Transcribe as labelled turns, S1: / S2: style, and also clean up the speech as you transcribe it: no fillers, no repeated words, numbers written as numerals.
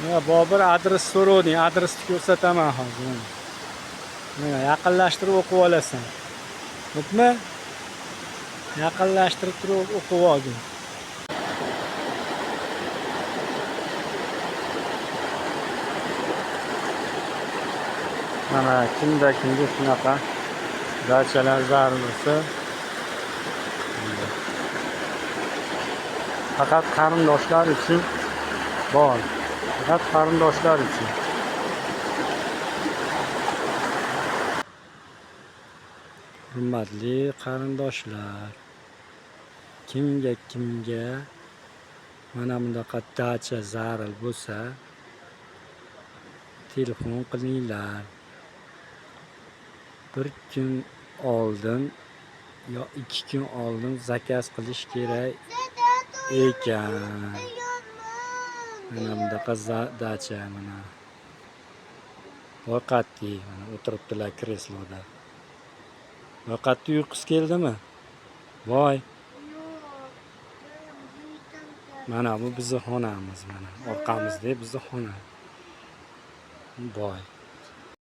S1: Ya Bobur, adres so'rovding, adresni ko'rsataman hozir. Mana. Mana yaqinlashtirib o'qib olasan. Bo'pmi? Yaqinlashtirib turib o'qib olgin. Mana kimda kimga shunaqa dachalar zarur bo'lsa, faqat qarindoshlar uchun bor. Faqat qarindoshlar uchun. Hurmatli qarindoshlar, kimga kimga mana bunaqa dacha zarur bo'lsa, telefon qilinglar. Bir kun oldin yo 2 kun oldin zakaz qilish kerak ekan. Mana bunaqa dacha mana. Boyqatli mana o'tiribdilar kresloda. Boyqatli uyqusi keldimi? Voy. Mana bu bizni xonamiz mana. Orqamizda bizni xona. Boy.